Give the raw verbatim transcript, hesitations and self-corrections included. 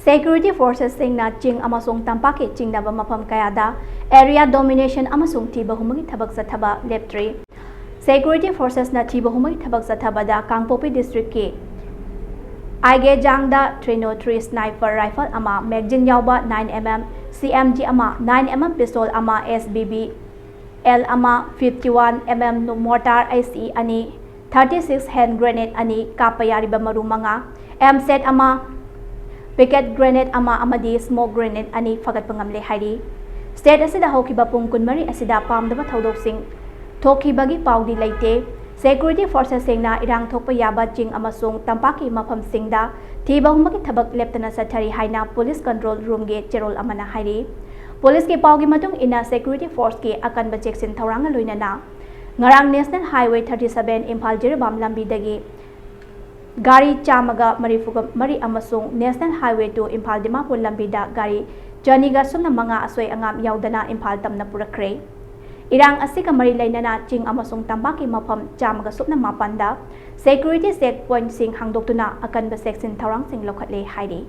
Security forcesꯁꯤꯡꯅ ꯆꯤꯡ ꯑꯃꯁꯨꯡ ꯇꯝꯄꯥꯛꯀꯤ ꯆꯤꯡꯅꯕ ꯃꯐꯝ ꯀꯌꯥꯗ area domination ꯑꯃꯁꯨꯡ ꯊꯤꯕ ꯍꯨꯝꯕꯒꯤ ꯊꯕꯛ ꯆꯠꯊꯕ ꯂꯦꯞꯇ꯭ꯔꯤ꯫ Security forcesꯅ ꯊꯤꯕ ꯍꯨꯝꯕꯒꯤ ꯊꯕꯛ ꯆꯠꯊꯕꯗ ꯀꯥꯡꯄꯣꯛꯄꯤ districtꯀꯤ ꯑꯥꯏꯒꯦꯖꯥꯡꯗ three oh three sniper rifle ꯑꯃ, magazine ꯌꯥꯎꯕ nine mm CMG ꯑꯃ, nine mm pistol ꯑꯃ, SBB L ꯑꯃ, fifty-one mm mortar ICE ꯑꯅꯤ, thirty-six hand grenade ꯑꯅꯤ, ꯀꯥꯞꯄ ꯌꯥꯔꯤꯕ ꯃꯔꯨ ꯃꯉꯥ, M set ꯑꯃ, pocket grenade ꯑꯃ ꯑꯃꯗꯤ smoke grenade ꯑꯅꯤ ꯐꯒꯠꯄ ꯉꯝꯂꯦ ꯍꯥꯏꯔꯤ꯫ State ꯑꯁꯤꯗ ꯍꯧꯈꯤꯕ ꯄꯨꯡ ꯀꯨꯟꯃꯔꯤ ꯑꯁꯤꯗ ꯄꯥꯝꯗꯕ ꯊꯧꯗꯣꯛꯁꯤꯡ ꯊꯣꯛꯈꯤꯕꯒꯤ ꯄꯥꯎꯗꯤ ꯂꯩꯇꯦ꯫ Security forcesꯁꯤꯡꯅ ꯏꯔꯥꯡ ꯊꯣꯛꯄ ꯌꯥꯕ ꯆꯤꯡ ꯑꯃꯁꯨꯡ ꯇꯝꯄꯥꯛꯀꯤ ꯃꯐꯝꯁꯤꯡꯗ ꯊꯤꯕ ꯍꯨꯝꯕꯒꯤ ꯊꯕꯛ ꯂꯦꯞꯇꯅ ꯆꯠꯊꯔꯤ ꯍꯥꯏꯅ police control roomꯒꯤ ꯆꯦꯔꯣꯜ ꯑꯃꯅ ꯍꯥꯏꯔꯤ꯫ Policeꯀꯤ ꯄꯥꯎꯒꯤ ꯃꯇꯨꯡ ꯏꯟꯅ, security forceꯀꯤ ꯑꯀꯟꯕ ꯆꯦꯛꯁꯤꯟ ꯊꯧꯔꯥꯡꯒ ꯂꯣꯏꯅꯅ ꯉꯔꯥꯡ National Highway thirty seven Imphal Jiribam ꯂꯝꯕꯤꯗꯒꯤ ꯒꯥꯔꯤ ꯆꯥꯝꯃꯒ ꯃꯔꯤꯐꯨꯒ ꯃꯔꯤ ꯑꯃꯁꯨꯡ National Highway two Imphal Dimapur ꯂꯝꯕꯤꯗ ꯒꯥꯔꯤ ꯆꯅꯤꯒ ꯁꯨꯞꯅ ꯃꯉꯥ ꯑꯁꯣꯏ ꯑꯉꯥꯝ ꯌꯥꯎꯗꯅ ꯏꯝꯐꯥꯜ ꯇꯝꯅ ꯄꯨꯔꯛꯈ꯭ꯔꯦ꯫ ꯏꯔꯥꯡ ꯑꯁꯤꯒ ꯃꯔꯤ ꯂꯩꯅꯅ ꯆꯤꯡ ꯑꯃꯁꯨꯡ ꯇꯝꯄꯥꯛꯀꯤ ꯃꯐꯝ ꯆꯥꯝꯃꯒ ꯁꯨꯞꯅ ꯃꯥꯄꯟꯗ security check pointꯁꯤꯡ ꯍꯥꯡꯗꯣꯛꯇꯨꯅ ꯑꯀꯟꯕ ꯆꯦꯛꯁꯤꯟ ꯊꯧꯔꯥꯡꯁꯤꯡ ꯂꯧꯈꯠꯂꯦ ꯍꯥꯏꯔꯤ꯫